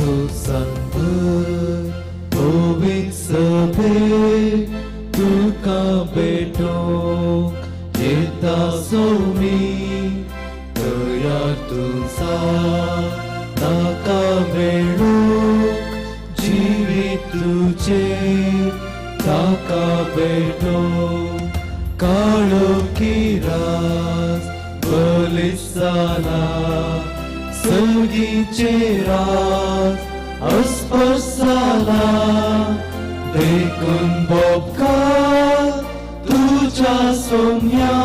संतोषान भर पवित्र सभेक तुका भेटोवंक येता सोमी तयार तुजा ताका मेळूंक जिवीत तुजें ताका भेटोवंक काळोखी रास बलिश्ट जाला सगळींचे रास अस्पर्श जाला देखून बोपकार तुज्या सोम्या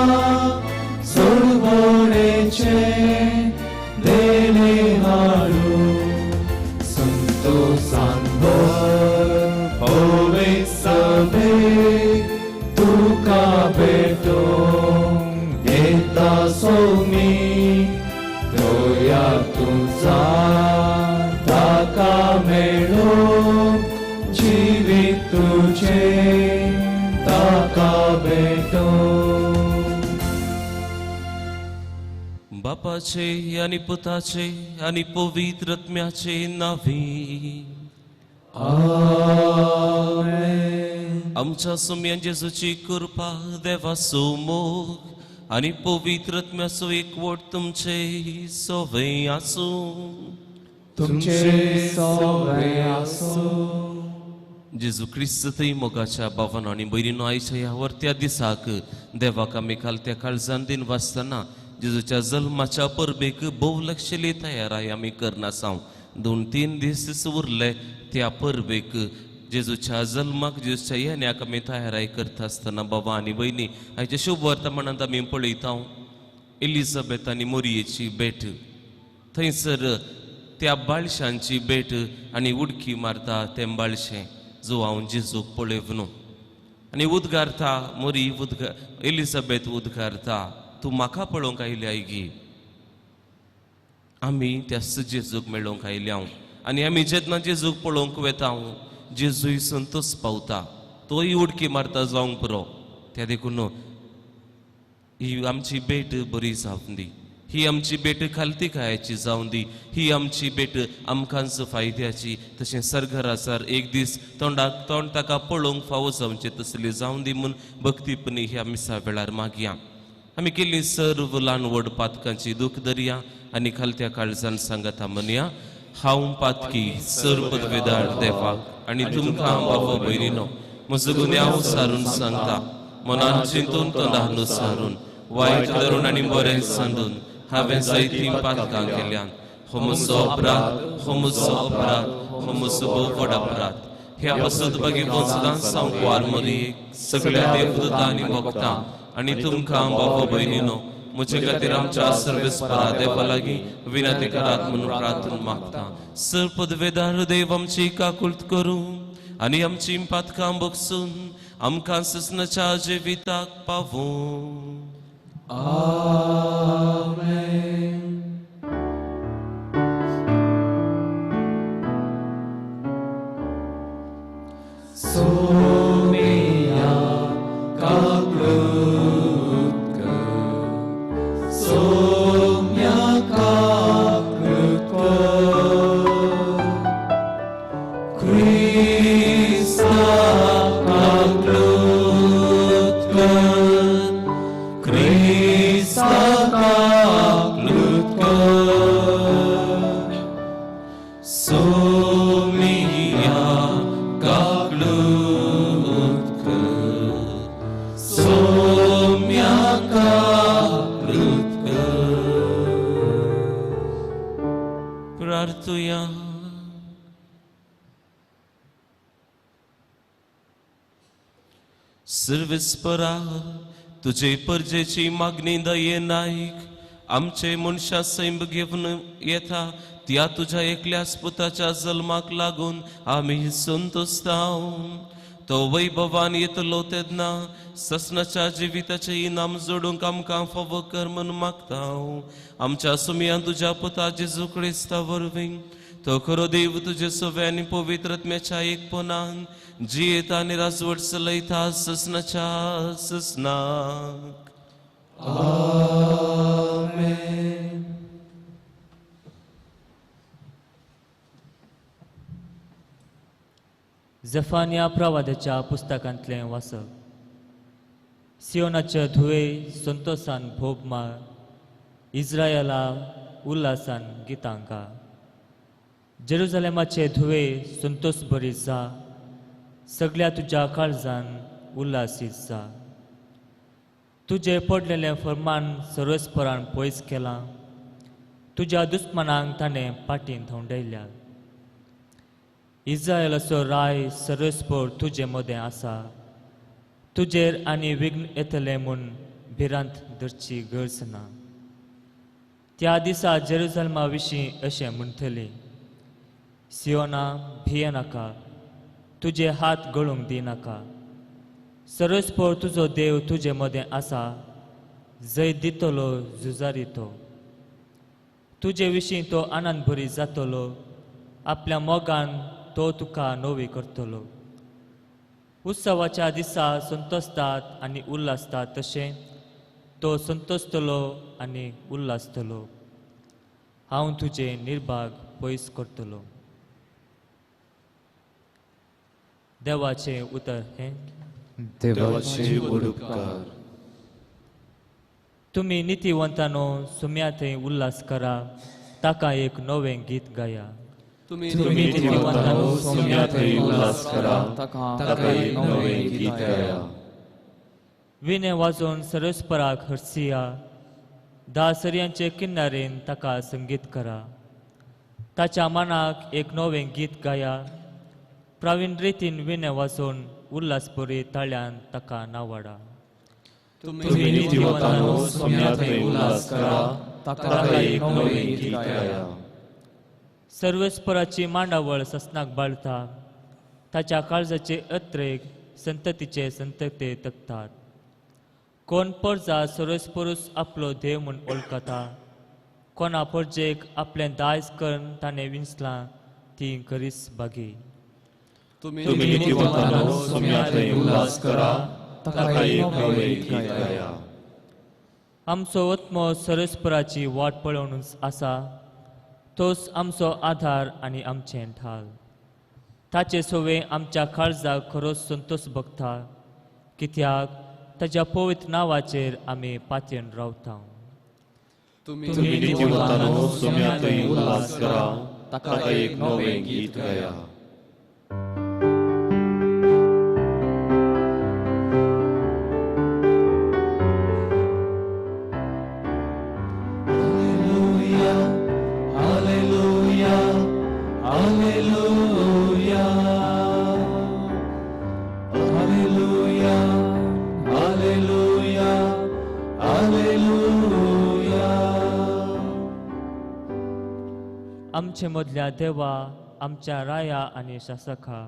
सोडवणेचें देणें हाडून संतोषान भर पवित्र सभेक तुका भेटोवंक येता सोमी तयार तुजा ताका मेळूंक जिवीत तुजें ताका भेटोवंक. बापाचे आनी पुताचे आनी पवित्र आत्म्याचे नांवी आमेन. आमच्या सोम्या जेजूची कृपा देवाचो मोग आनी पवित्र आत्म्याचो एकवट तुमचे सवय आसूं. तुमचे सवय आसूं. जेजू क्रिस्त थंय मोगाच्या भावान आनी भयणीनो आयच्या ह्या वर्त्या दिसाक देवाक आमी खालत्या काळजान दिन वाचतना जेजूच्या जल्माच्या परबेक भोव लक्षली तयाराय आमी करनासांव. 2-3 दीस उरले त्या परबेक जेजूच्या जल्माक जेजूच्या येण्याक आमी तयाराय करता आसतना बाबा आनी भयणी आयच्या शुभ वर्तमानांत आमी पळयता एलिझाबेथ आनी मोरयेची भेट. थंयसर त्या बाळशांची भेट आनी उडकी मारता तें बाळशें जो हांव जेजूक पळयवन आनी उद्गारता मोरी उद्गार एलिझाबेथ उद्गारता तूं म्हाका पळोवंक आयली आयगी. आमी त्या जेजूक मेळोवंक आयल्या आनी आमी जेन्ना जेजूक पळोवंक वेता जेजूय संतोष पावता तोय उडकी मारता जावंक पुरो. त्या देखून ही आमची भेट बरी जावं दी, ही आमची भेट खालतीकायेची जावं दी, ही आमची भेट आमकांच फायद्याची तशें सरघरासार एक दीस तोंडाक तोंड ताका पळोवंक फावो जावचें तसली जावं दी म्हूण भक्तीपणी ह्या मिसा वेळार मागया. आमी केल्ली सर्व ल्हान व्हड पातकांची दूख धरया आनी खालत्या काळजान सांगता म्हणया हांव पातकी सर्व पदवेदार देवाक आनी तुमकां बाबा भयणीनो म्हजो गुन्यांव सारून सांगता मनान चिंतून तोंडान सारून वायट धरून आनी बरें सांडून हांवें जायतीं पातकां केल्यान. हो म्हजो अपराध, हो म्हजो अपराध, हो म्हजो भोव व्हड अपराध. ह्या पासत भगिनी सदांच हांव कुवार मरयेक सगळ्या देवदूतां आनी भक्तां आनी तुमकां बाबा भयणीनो म्हजे खातीर आमच्या सर्वेस्परा देवा लागीं विनंती करात म्हणून प्रार्थना मागता. सर पदवेदार देव आमची काकुळट करूं आनी आमची पातकां बगसून आमकां ससनाच्या जिविताक पावूं. आमेन. सोम्या काकुळट कर, सोम्या काकुळट कर, क्रिस्ता काकुळट कर, क्रिस्ता काकुळट कर, सोम्या काकुळट कर, सोम्या काकुळट कर. प्रार्थुया. सर्वेस्परा तुजे परजेची मागणी दये नायक आमचे मनशा सैम घेवन येता त्या तुज्या एकल्याच पुताच्या जल्माक लागून आमी संतोषताव. तो वैभवान येतलो तेन्ना ससनाच्या जिविताचें इनाम जोडूंक आमकां फावो कर म्हूण मागता. आमच्या सुमयान तुज्या पुता जेजू क्रिस्ता वरवीं तो खरो देव तुजे सवे आनी पवित्र आत्म्याच्या एकपणान जियेता आनी राजवट चलयता ससनाच्या ससनाक. आमेन. जफानिया प्रवादाच्या पुस्तकांतलें वाचप. सियोनाचे धुवे संतोसान भोग मार, इज्रायला उल्हासान गितां गा. जेरुजलेमाचे धुवे संतोष बरी जा, सगळ्या तुज्या काळजान उल्हासीत जा. तुजें पडलेलें फर्मान सर्वेस्परान पयस केलां, तुज्या दुस्मानांक ताणें पाटीन धांवडयल्या. इज्रायलाचो राय सर्वेस्पर तुजे मदें आसा, तुजेर आनी विघ्न येतलें म्हूण भिरांत धरची गरज ना. त्या दिसा जेरुजलमा विशीं अशें म्हणटली, सियोना भियेनाका, तुजे हात गळूंक दिनाका. सर्वेस्पर तुजो देव तुजे मदें आसा, जंय दितलो झुजारी तो. तुजे विशीं तो आनंद बरी जातलो, आपल्या मोगान तो तुका नवी करतलो. उत्सवाच्या दिसा संतोसतात आनी उल्हासतात तशें तो संतोसतलो आनी उल्हासतलो. हांव तुजें निर्भाग पयस करतलो. देवाचें उतर हें. देवाचे उपकार. तुमी नितीवंतानो सुम्या थंय उल्हास करा, ताका एक नवें गीत गाया. तुमी नितीवंतानो सुम्या थंय उल्हास करा, ताका एक नवें गीत गाया. विणे वाजोवन सर्वेस्पराक हरसिया, दासर्यांचे किनारेन ताका संगीत करा. ताच्या मनाक एक नवें गीत गाया, प्रावीण रितीन विणे वाजोवन उल्हासपुरी ताळ्यान ताका नावाडा. तुमी नितीवंतानो सुम्या थंय उल्हास करा, ताका एक नवें गीत गाया. सर्वेस्पराची मांडावळ ससनाक बाळता, ताच्या काळजाचे अत्रेक संततीचे संतते तकतात. कोण परजा सर्वेस्परूच आपलो देव म्हूण वळखता, कोणा परजेक आपलें दायज करून ताणें विंचलां ती खरीच बागी. तुमी नितीवंतानो सुम्या थंय उल्हास करा, ताका एक नवें गीत गाया. आमचो आत्मो सर्वेस्पराची वाट पळोवनूच आसा, तोच आमचो आधार आनी आमचें ढाल. ताचे सोवे आमच्या काळजाक खरोच संतोष भोगता, कित्याक ताच्या पवित्र नांवाचेर आमी पातयेन रावता. तुमी नितीवंतानो सुम्या थंय उल्हास करा, ताका एक नवें गीत गाया. आमचे मदल्या देवा, आमच्या राया आनी शासका,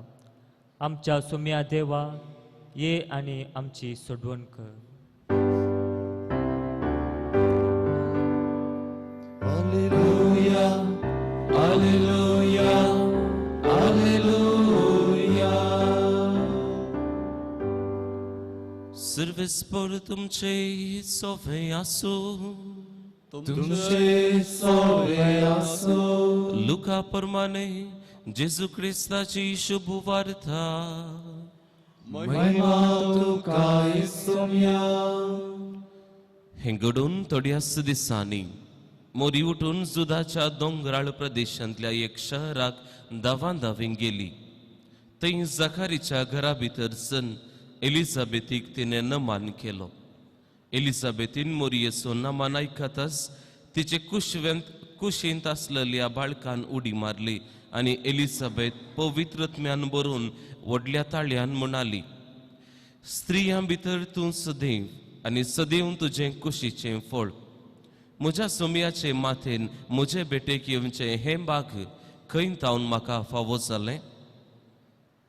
आमच्या सुम्या देवा, ये आनी आमची सोडवण कर. Hallelujah, hallelujah, hallelujah. सर्वेस्पर तुमचे सोवे आसूं, तुमचे सोवे आसूं. लुका प्रमाणे जेजू क्रिस्ताची शुभ वार्ता. महिमा तुका सोम्या. हें घडून थोड्याच दिसांनी मोरी उठून जुदाच्या दोंगराळ प्रदेशांतल्या एक शहराक धांवां धांवीं गेली. थंय जखारीच्या घरा भितर सन एलिझाबेथीक तिणें नमान केलो. एलिझाबेथीन मोरयेचो नमान आयकताच तिचे कुशींत आसलेल्या बाळकान उडी मारली आनी एलिझाबेथ पवित्रत्म्यान भरून व्हडल्या ताळ्यान म्हणाली, स्त्रियां भितर तूं सदैव आनी सदैव तुजें कुशीचें फळ. म्हज्या सोम्याचे माथेन म्हजे भेटेक येवचें हें भाग खंय तावन म्हाका फावो जालें?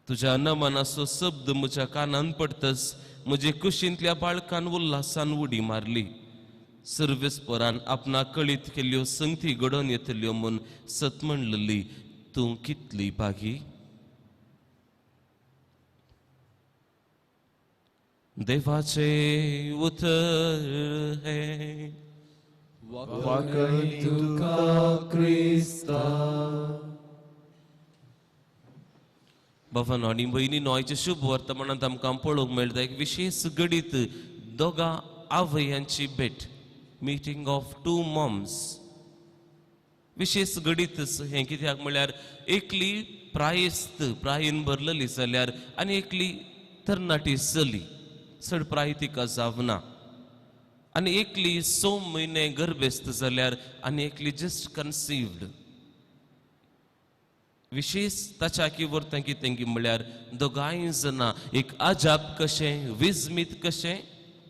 तुज्या नमनाचो शब्द म्हज्या कानान पडतच म्हजे कुशींतल्या बाळकान उल्हासान उडी मारली. सर्वेस्परान आपणाक कळीत केल्ल्यो संगती घडोवन येतल्यो म्हूण सत म्हणलेली तूं कितली भागी. देवाचें उतर हें. वाकई तुका क्रिस्ता. बाबांनो आनी भयणीनो, आयच्या शुभ वर्तमानांत आमकां पळोवंक मेळटा एक विशेष घडीत दोगां आवयांची भेट, मिटींग ऑफ टू मॉम्स. विशेष घडीत हें कित्याक म्हळ्यार एकली प्रायस्त प्रायेन भरलेली जाल्यार आनी एकली तरणाटी चली, चड प्राय तिका जावना, आनी एकली 6 म्हयने गर्भेस्त जाल्यार आनी एकली जस्ट कन्सिव्ड. विशेष ताच्या की वर्तां कितें की म्हळ्यार दोगांय जाणां एक अजाप कशें, विस्मीत कशें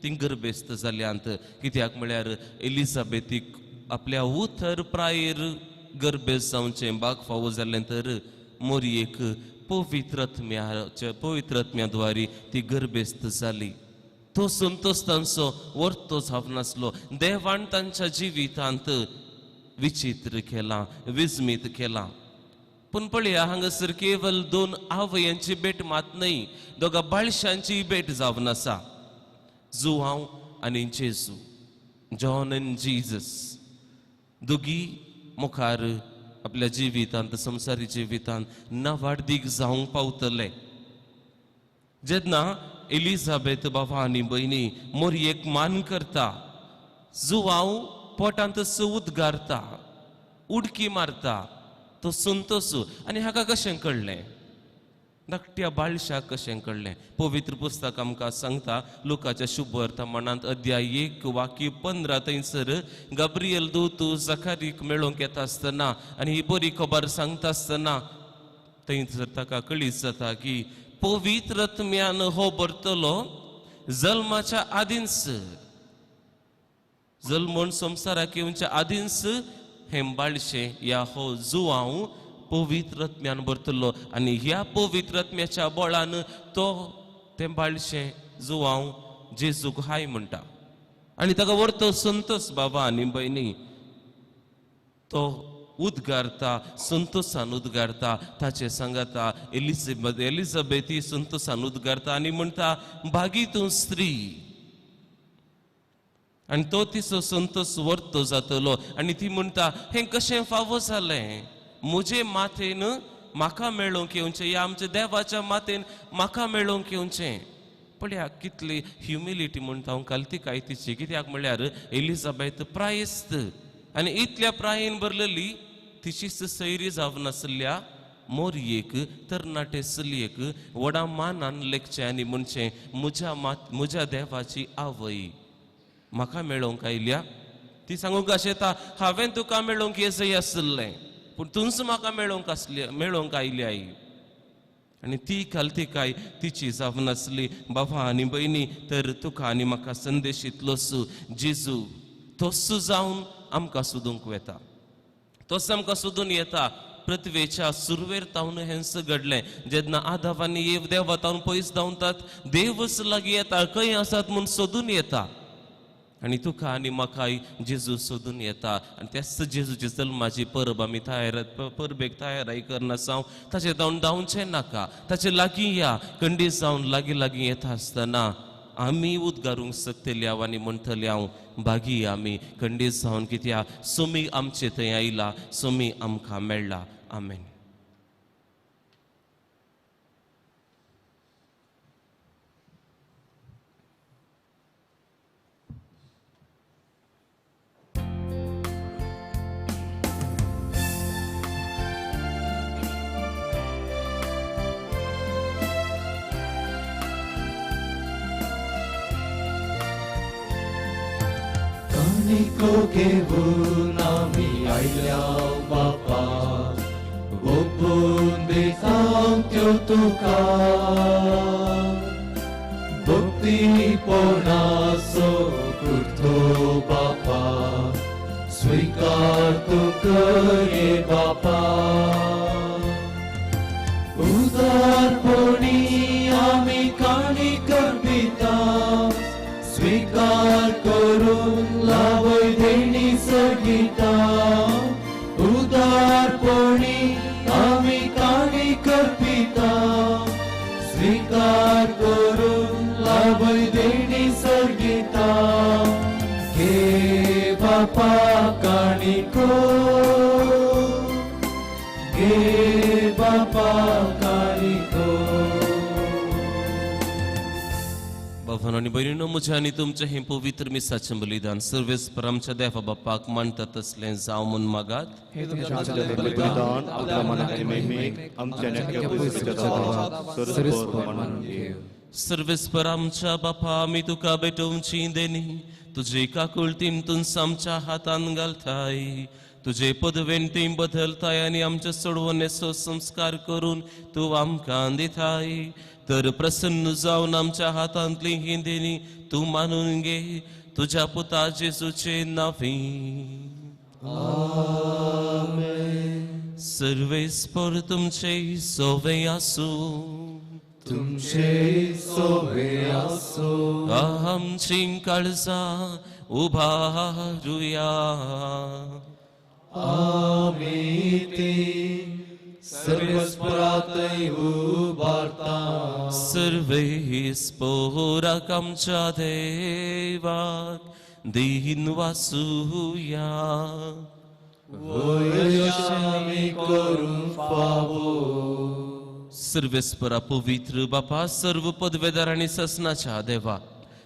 ती गर्भेस्त जाल्यांत. कित्याक म्हळ्यार एलिझाबेथीक आपल्या उतर प्रायेर गर्भेस्त जावचें बाग फावो जालें तर मोरयेक पवित्र आत्म्या ती गर्भेस्त जाली. तो संतोष तांचो वर्तो जावन नासलो. देवान तांच्या जिवितांत विचित्र केलां, विस्मीत केलां. पूण पळया हांगासर केवल 2 आवयांची भेट मात न्हय, दोगा बाळशांची भेट जावन आसा, जुवांव आनी जेजू, जॉन एंड जीजस. दोगी मुखार आपल्या जिवितांत, संवसारी जिवितांत नावाडदीक जावंक पावतले. जेन्ना एलिझाबेथ बाबा आनी भयणी मोरयेक मान करता, जुवांव पोटांत उदगारता, उडकी मारता, तो संतोष. आनी हाका कशें कळ्ळें, धाकट्या बाळशाक कशें कळ्ळें? पवित्र पुस्तक आमकां सांगता लुकाच्या शुभ वर्तमानांत अध्याय 1 वाक्य 15 थंयसर गाब्रियल दूत जखारीक मेळोवंक येता आसतना आनी ही बरी खबर सांगता आसतना थंयसर ताका कळीत जाता की पवित्र आत्म्यान हो भरतलो जल्माच्या आदींच, जल्मून संवसाराक येवच्या आदींच हें बाळशें या हो जुवांव पवित्र आत्म्यान भरतलो आनी ह्या पवित्र आत्म्याच्या बळान तो तें बाळशें जुवांव जेजूक हाय म्हणटा आनी ताका व्हरतो संतोष. बाबा आनी भयणी, तो उदगारता, संतोषान उदगारता, ताचे सांगाता एलिझाबेथी संतोषान उदगारता आनी म्हणटा भागी तूं स्त्री. आनी तो तिचो संतोष वर्तो जातलो आनी ती म्हणटा हें कशें फावो जालें, म्हजे माथेन म्हाका मेळोवंक येवचें, या आमच्या देवाच्या माथेन म्हाका मेळोवंक येवचें. पळया कितली ह्युमिलिटी म्हणटा हांव कालती तिची. कित्याक म्हळ्यार एलिझाबेथ प्रायस्त आनी इतल्या प्रायेन भरलेली तिचीच सैरी जावन नासल्या मोरयेक, तरणाटे चलयेक व्हडा मानान लेखचें आनी म्हणचें म्हज्या देवाची आवय म्हाका मेळोवंक आयल्या. ती सांगूंक आशेता हांवें तुका मेळोवंक येजय आसलें पूण तूंच म्हाका मेळोवंक आसली, मेळोवंक आयली आई. आनी ती कालतिकाय तिची जावन नासली. बाबा आनी भयणी, तर तुका आनी म्हाका संदेश इतलोच, जेजू तोच जावन आमकां सोदूंक वेता, तोच आमकां सोदून येता. पृथ्वेच्या सुरवेर तावन हेंच घडलें, जेन्ना आदाव आनी एव देवा तावन पयस धांवतात, देवच लागीं येता, खंय आसात म्हूण सोदून येता. आनी तुका आनी म्हाकाय जेजू सोदून येता. आनी त्याच जेजूची जल्माची परब आमी तयार परबेक तयाराय करनासांव, ताचें धांवन धांवचें नाका, ताचे लागीं या. खंडीत जावन लागीं लागीं येता आसतना आमी उदगारूंक शकतली हांव आनी म्हणटली हांव भागी आमी खंडीत जावन, कित्याक सोमी आमचे थंय आयला, सोमी आमकां मेळ्ळा. आमेन. काणिको घेवन आमी आयल्या बापा, ओपून दिता त्यो तुका, भक्तीपणाचो कुर्तो बापा, स्वीकार तूं कर बापा. उदारपणी आमी काणीक अर्पिता, स्वीकार करून लावय देणी सगिता. उदारपणी आमी काणीक अर्पिता, स्वीकार करून लावय देणी सगिता. घे बापा काणिको, भावांनो आनी भयणींनो, म्हजें आनी तुमचें हें पवित्र मिसाचें बलिदान सर्वेस्पर आमच्या देवा बापाक मानता तसलें जावं म्हूण मागात. बलिदान आपल्या मनाक आनी महिमेक आमच्या सर्वेस्पर आमच्या बापा, आमी तुका भेटोवची देणी तुजे काकुळतीन तूं आमच्या हातान घालताय. तुजे पदवेन ती बदलताय आनी आमच्या सोडवणेचो संस्कार करून तूं आमकां दिताय. तर प्रसन्न जावन आमच्या हातांतली ही देणी तूं मानून घे तुज्या पुता जेजूचे नांवी. आमेन. सर्वेस्पर तुमचे सोवे आसूं. तुमचे सोवे आसूं. आमची काळजां उबारुया. आमी ती सर्वेस्परातय उबारता. सर्वेस्पराक आमच्या देवाक दीन वासुया. वयशामी करूंक फावो. सर्वेस्परा पवित्र बापा, सर्व पदवेदार आनी ससनाच्या देवा,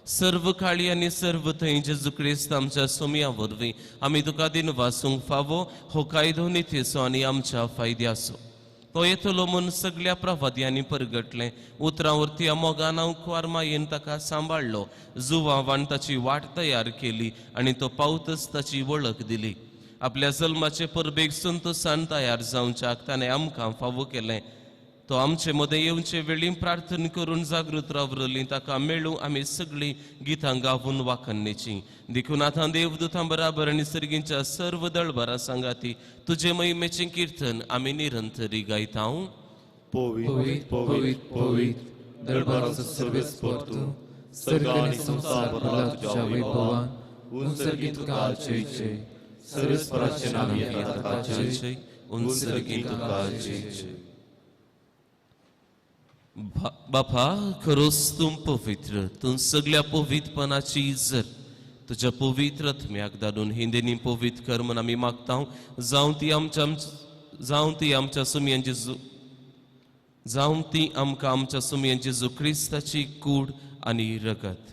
सर्व काळी आनी सर्व थंय जेजू क्रिस्त आमच्या सोमया वरवीं आमी तुका दिन वासूंक फावो हो कायदो नितीचो आनी आमच्या फायद्याचो. तो येतलो म्हूण सगळ्या प्रवाद्यांनी परगटलें. उतरां वरती मोगान कुवार मायेन ताका सांबाळ्ळो. जुवावान ताची वाट तयार केली आनी तो पावतच ताची वळख दिली. आपल्या जल्माचे परबेक संतोसान तयार जावच्याक ताणें आमकां फावो केलें. तो आमचे मदें येवचे वेळी प्रार्थना करून जागृत रावरली ताका मेळूं आमी सगळीं गितां गावून वाखणेची. देखून आतां देवदूतां बराबर आनी सर्गींच्या सर्व दळबरा सांगाती तुजे महिमेचें किर्तन आमी निरंतरी गायता. पवित्र पवित्र पवित्र दरबाराचो सर्वेस्पर तूं, सर्ग आनी संवसार भरला तुज्या वैभवान. उंचर्गीं तुका जय जय. सर्वेस्पराचें नांव येता ताका जय जय. उंचर्गीं तुका जय जय. बापा, खरोच तूं पवित्र, तूं सगळ्या पवित्रपणाची इज्जत. तुज्या पवित्र आत्म्याक धाडून हिंदीनी पवित्र कर म्हूण आमी मागता. जावं ती आमच्या सुमयांची जावं ती आमकां आमच्या सुमयांची जेजू क्रिस्ताची कूड आनी रगत.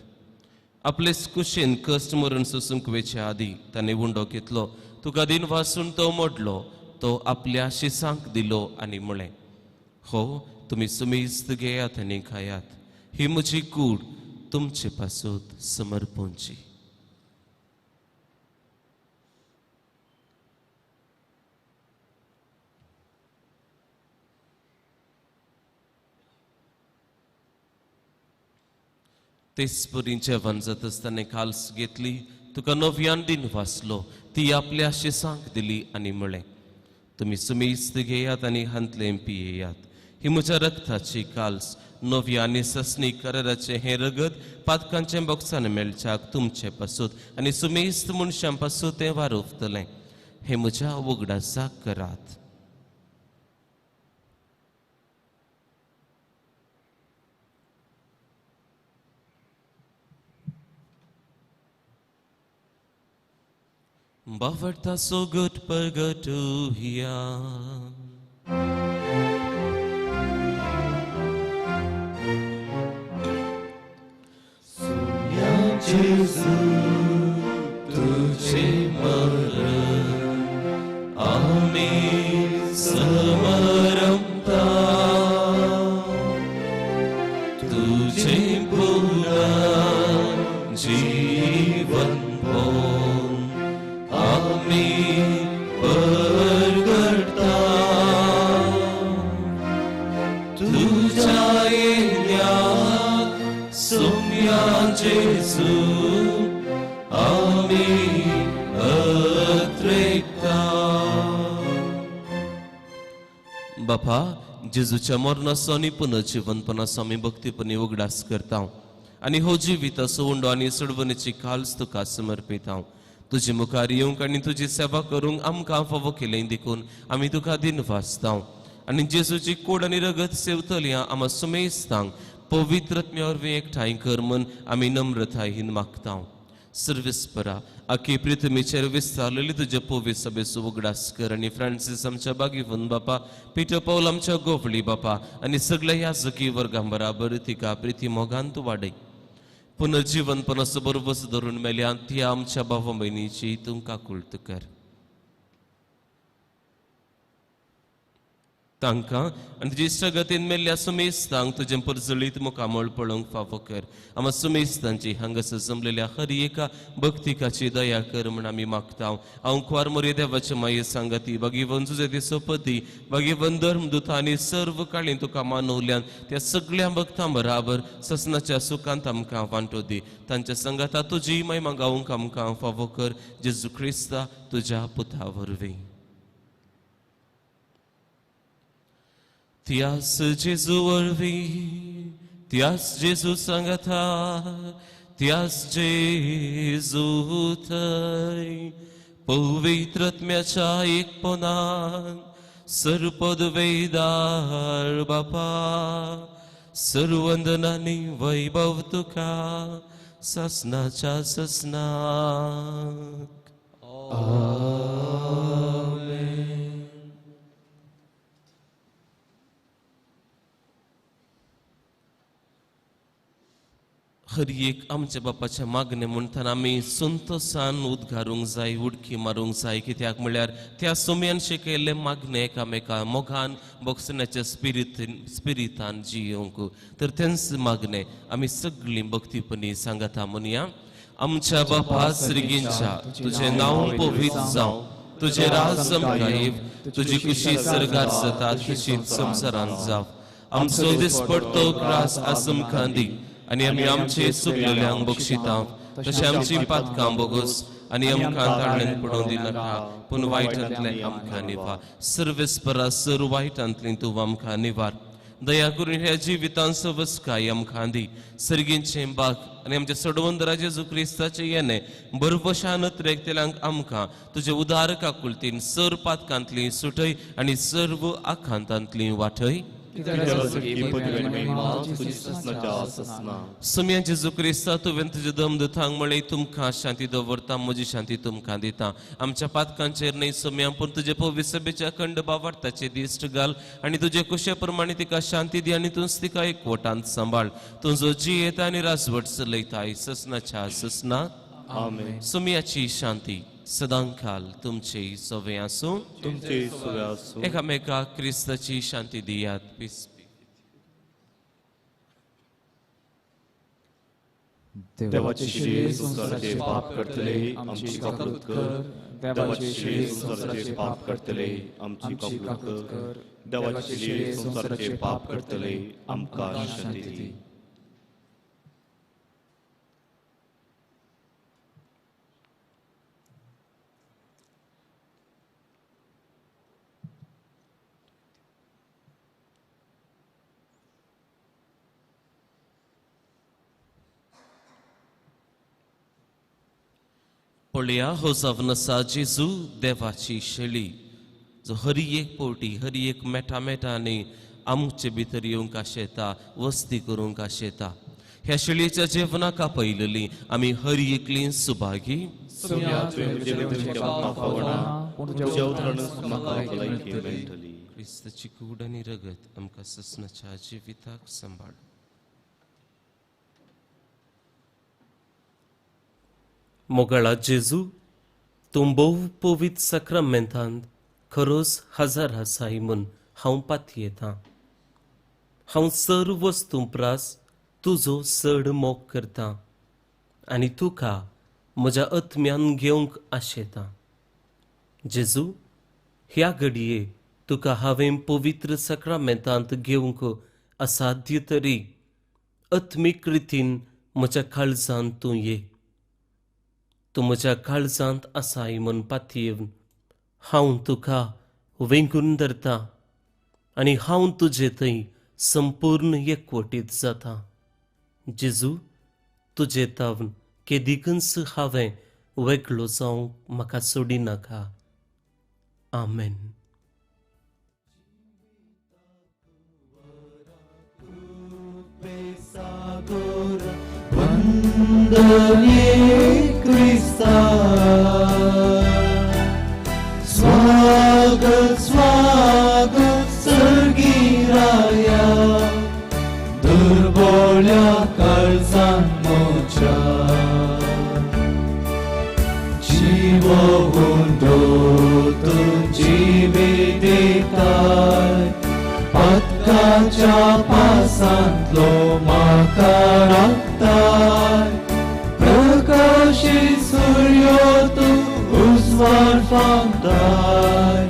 आपले कुशेन कश्ट मरण सोसूंक वेचे आदी ताणें उंडो घेतलो, तुका दिन वासून तो मोडलो, तो आपल्या शिसांक दिलो आनी म्हळें, हो तुमी सुमेस्त घेयात आनी खायात, ही म्हजी कूड तुमचे पासत समर्पणची. तेच परी जेवण जातच ताणें काल्स घेतली, तुका नव्यान दिन वाचलो, ती आपल्या शिसांक दिली आनी म्हळें, तुमी सुमेस्त घेयात आनी हांतलें पियेयात, ही म्हज्या रक्ताची काल्स, नव्या आनी ससनी कराराचें हें रगत पातकांचें बोगसान मेळच्याक तुमचे पासूत आनी सुमेस्त मनशां पासूत तें वारोवतलें. हें म्हज्या उगडासाक करात. बावडता सोगट परगटुया. जेजू तुझे मरण आमी समरमता, तुझे पुनः जीवन भोग आमी परगटता, तुझ्या येण्याक सोम्या जेजू आमी अत्रेकता. बापा, जेजूच्या मरणाचो आनी पुनर्जिवनपणाचो आमी भक्तीपणी उगडास करता आनी हो जिविताचो उंडो आनी सोडवणेची काल्स तुका समर्पिता. तुजे मुखार येवंक आनी तुजी सेवा करूंक आमकां फावो केलें देखून आमी तुका दिन वाचता आनी जेजूची कोड आनी रगत सेवतली आमा सुमेस्तांक पवित्र आत्म्या वरवीं एकठांय कर म्हूण आमी नम्रतायेन मागता. सर्वेस्परा, आखी पृथ्वीचेर विस्तारलेली तुजे पवित्र सभेचो उगडास कर आनी फ्रांसीस आमच्या बागीवन बापा, पिटर पावल आमच्या गोवळी बापा आनी सगळ्या याजकी वर्गां बराबर तिका प्रिती मोगान तूं वाडय. पुनर्जीवनपणाचो बरोबस धरून मेल्या ती आमच्या भावा भयणीची तूं काकुळट कर. तांकां आनी तुजी इश्टागतीन मेल्ल्या सुमेस्तांक तुजें परजळीत मुखामळ पळोवंक फावो कर. आमा सुमेस्तांची हांगासर जमलेल्या हर एका भक्तिकाची दया कर म्हूण आमी मागता. हांव कुवार मोरये देवाचे माये सांगती भगिवन तुजे सोपती भगिवन धर्मदूत आनी सर्व काळीन तुका मानवल्यान त्या सगळ्या भक्तां बराबर ससनाच्या सुखांत आमकां वांटो दी. तांच्या संगाता तुजी महिमा गावंक आमकां फावो कर. जेजू क्रिस्ता तुज्या पुता वरवीं. त्यास जेजू वरवीं, त्यास जेजू सांगता, त्यास जेजू थंय पवित्र आत्म्याच्या एकपणान सर्वपदवेदार बापा सर्वंदनानी वैभव तुका ससनाच्या ससनाक. हर एक आमच्या बापाच्या मागणे म्हणटाना आमी संतोसान उद्गारूंक जाय, उडकी मारूंक जाय. कित्याक म्हळ्यार त्या सोम्यान शिकयल्लें मागणें एकामेका मोगान भोगसण्याच्या स्पिरितान जियोवंक. तर तेंच मागणें आमी सगळीं भक्तीपणी सांगता म्हणया. आमच्या बापा सर्गींच्या तुजें नांव पवित्र जावं, तुजें राज आमकां येव, तुजी खुशी सर्गार जाता तशीच संवसारांत जावं. आमचो दिसपडतो ग्रास आज आमकां दी आनी आमी आमचे चुकलेल्यांक बक्षिता तशें आमची पातकां बोगस आनी आमकां ताळ्यान पडोवन दिनाका, पूण वायटांतलें आमकां निवार. सर्वेस्परा सर वायटांतलें तूं आमकां निवार. दया करून ह्या जिवितान सवस्काय आमकां दी. सर्गींचें बाग आनी आमच्या सडवंदरा जेजू क्रिस्ताचें येणें बरवशान त्रेकतेल्यांक आमकां तुजे उदार काकुळतीन सर पातकांतली सुटय आनी सर्व आखांतांतली वाटय. सोम्या जेजू क्रिस्ता तुवें तुजें दम दुतांक म्हळें तुमकां शांती दवरता, म्हजी शांती तुमकां दिता. आमच्या पातकांचेर न्हय सोम्या, पूण तुजे पवित्र सभेच्या अखंड भावार्थाचे दिश्ट घाल आनी तुजे कुशे प्रमाणे तिका शांती दी आनी तूंच तिका एकवटांत सांबाळ. तुजो जियेता आनी राजवट चलयताय ससनाच्या ससना. सोम्याची शांती सदांकाल तुमचे सवे आसूं. एकामेका क्रिस्ताची शांती दियात. पीस. देवाचे शिरे संवसाराचे पाप करतले आमची काकूत कर. देवाचे शिरे संवसाराचे पाप करतले आमची काकूत कर. देवाचे शिरे संवसाराचे पाप करतले आमकां शांती दी. पळया हो जावन आसा जेजू देवाची शेळी, जो हर एक पोटी हर एक मेटा मेटांनी आमचे भितर येवंक आशेता, वस्ती करूंक आशेता. ह्या शेळयेच्या जेवणाक आपयलेली आमी हर एकली सुभागी. क्रिस्ताची कूड आनी रगत आमकां ससनाच्या जिविताक सांबाळ. मोगाळा जेजू, तूं भोव पवित्र साक्रामेंतांत खरोच हजार आसाय म्हूण हांव पातयेतां. हांव सर्व वस्तूं प्रास तुजो चड मोग करतां आनी तुका म्हज्या आत्म्यान घेवंक आशेतां. जेजू, ह्या घडये तुका हांवें पवित्र साक्रामेंतांत घेवंक असाध्य तरी आत्मीक रितीन म्हज्या काळजांत तूं ये. तूं म्हज्या काळजांत आसाय म्हूण पातयेवन हांव तुका वेंगून धरता आनी हांव तुजे थंय संपूर्ण एकवटीत जाता. जेजू, तुजे तावन केदिकूच हांवें वेगळो जावंक म्हाका सोडिनाका. आमेन. स्वागत स्वागत सर्गीराया, दुर्बोळ्या काळजान म्हज्या. पातकाच्या पासांतलो म्हाका राखताय प्रकाशी सूर्यो तूं उजवाड फांकताय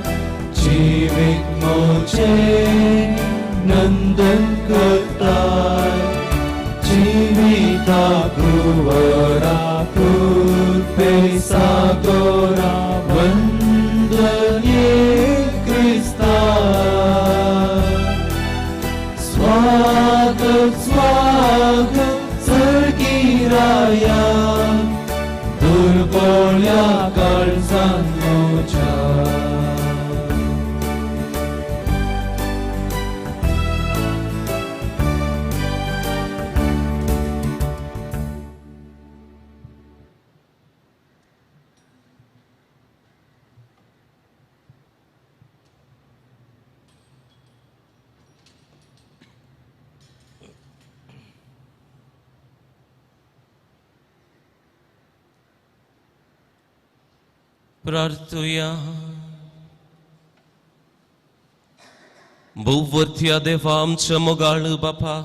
जिवीत म्हजें नंदन करताय जिविता कुंवरा कृपे सागोरा वंदन क्रिस्ता स्वागत स्वागत सर्गिराया दुर्बोळ्या काळजान म्हज्या. प्रार्थुया. भोववर्थ्या देवा आमच्या मोगाळ बापा,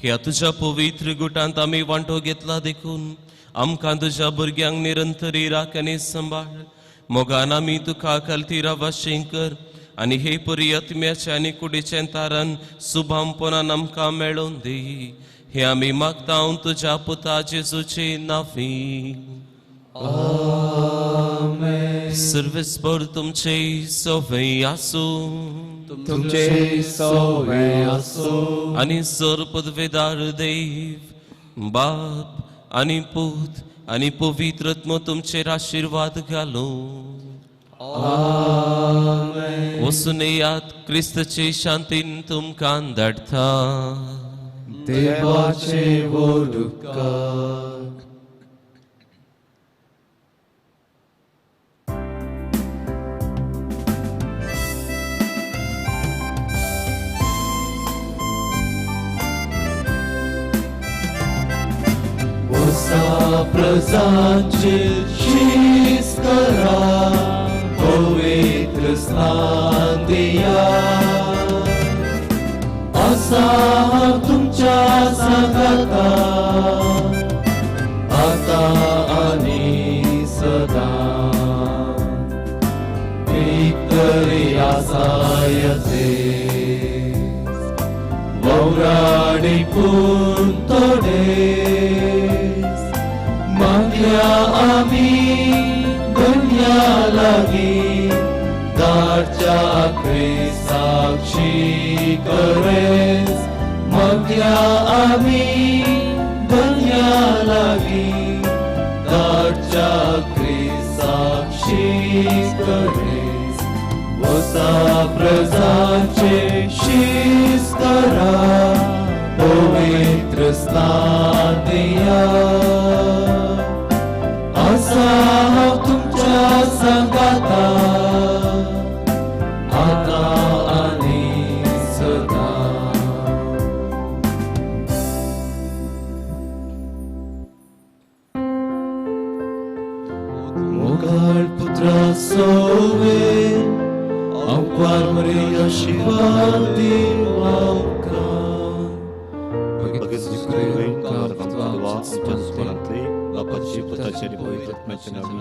ह्या तुज्या पवित्र गुटांत आमी वांटो घेतला देखून आमकां तुज्या भुरग्यांक निरंतरी राख आनी सांबाळ. मोगान आमी तुका खालती रावाशें कर आनी हे परी आत्म्याचें आनी कुडीचें तारण सुभामपणान आमकां मेळोवन दी. हे आमी मागता तुज्या पुता जेजूचे नांवी. आमेन. सर्वेस्पर तुमचे सवय आसूं. तुमचे सवय आसूं. आनी सर पदवेदार देव बाप आनी पूत आनी पवित्र आत्मो तुमचेर आशिर्वाद घालूं. आमेन. वचून येयात, क्रिस्तचे शांतीन तुमकां धाडटा. देवाचे व्हड उपकार. प्रजांचे शीस करा पवित्र स्नान दिया आसा तुमच्या सांगाता आता आनी सदा भितरी आसायते ववराडी पूण तोडे मागल्या आमी दुनिया लागी दारच्या क्रिस्ताक्षी करेस मागल्या आमी दुनिया लागी दारच्या क्रिस्ताक्षी करेस वसा प्रजाचे शीस करा पवित्र स्नान दिया आसा तुमच्या सांगाता आता आनी सदा. मोगाळ पुत्रा सोवे आमकां मरिया आशिर्वाद दिव आमकां. बापाची पुताची आनी पवित्र आत्म्याच्या नांवान.